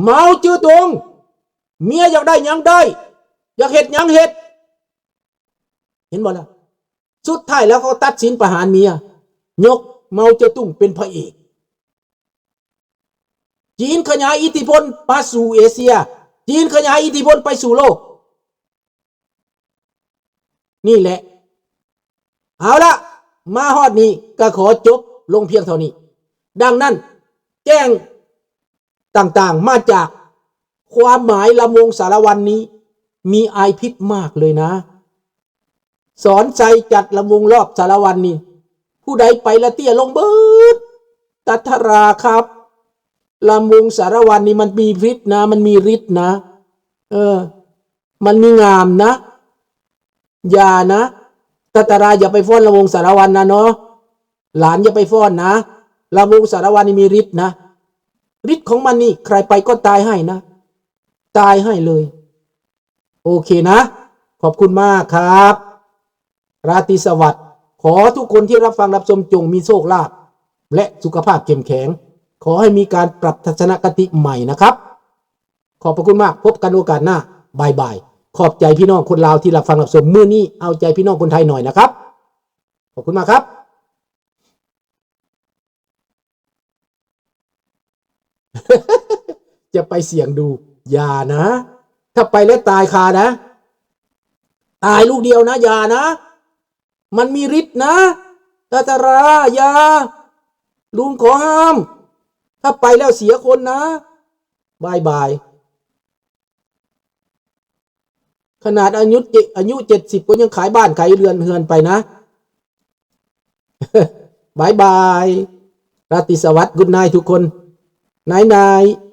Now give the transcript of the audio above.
ເມົາຈື່ຕົງ ເມຍຢາກໄດ້ຫຍັງໄດ້ ຢາກເຮັດຫຍັງເຮັດ ເຫັນບໍ່ລະ? ສຸດທ້າຍແລ້ວເຂົາຕັດສິນປະຫານເມຍ ຍົກເມົາຈື່ຕຸງເປັນພະເອກ. ຈີນຂະຫຍາຍອິດທິພົນມາສູ່ເອເຊຍ, ຈີນຂະຫຍາຍອິດທິພົນໄປສູ່ໂລກ. ນີ້ແຫຼະ ເອົາລະ ມາຮອດນີ້ກໍຂໍຈົບລົງພຽງເທົ່ານີ້. ດັ່ງນັ້ນ ແຈ້ງຕ່າງໆມາຈາກຄວາມໝາຍ ລຳວົງສາລະວັນນີ້ມີອາຍພິດມາກເລີຍນະ. ສອນໄຊຈັດລຳວົງລອບສາລະວັນນີ້ ຜູ້ໃດໄປລະເຕ້ຍລົງເບິດ. ຕັດທະລາຄັບ ລຳວົງສາລະວັນນີ້ມັນມີພິດນະ ມັນມີລິດນະ ເອີ ມັນມີງາມນະ ຢ່ານະ ຕັດທະລາ ຢ່າໄປຟ້ອນລຳວົງສາລະວັນນະເນາະ ຫຼານຢ່າໄປຟ້ອນນະ. ລຳວົງສາລະວັນນີ້ມີລິດນະ ລິດຂອງມັນນີ້ໃຄໄປກໍຕາຍໃຫ້ນະ ຕາຍໃຫ້ເລີຍ. ໂອເຄນະ ຂອບຄຸນມາກຄັບ ລາຕີສະຫວັດ. ຂໍທຸກຄົນທີ່ຮັບຟັງຮັບຊົມຈົ່ງມີໂຊກລາບ ແລະ ສຸຂະພາບເຂັ້ມແຂງ. ຂໍໃຫ້ມີການປັບທັດສະນະຄະຕິໃໝ່ນະຄັບ. ຂອບພະຄຸນມາກ. ພົບກັນໂອກາດໜ້າ. ບາຍບາຍ. ຂອບໃຈພີ່ນ້ອງຄົນລາວທີ່ຮັບຟັງຮັບຊົມ. ມື້ນີ້ເອົາໃຈພີ່ນ້ອງຄົນໄທໜ້ອຍນະຄັບ. ຂອບຄຸນມາກຄັບ. ຈະໄປສ່ຽງດູ ຢ່ານະ. ຖ້າໄປແລ້ວຕາຍຄານະ ຕາຍລູກດຽວນະ ຢ່ານະ. ມັນມີລິດນະ ຕາຕາລາ ຢ່າ ລຸງຂໍຫ້າມ. ຖ້າໄປແລ້ວເສຍຄົນນະ. ບາຍບາຍ. ຂະໜາດອາຍຸເຈັດ ອາຍຸເຈັດສິບກໍຍັງຂາຍບ້ານຂາຍເຮືອນ ເຮືອນໄປນະ. ບາຍບາຍ ລາຕີສະຫວັດ Good night ທຸກຄົນ. Night night.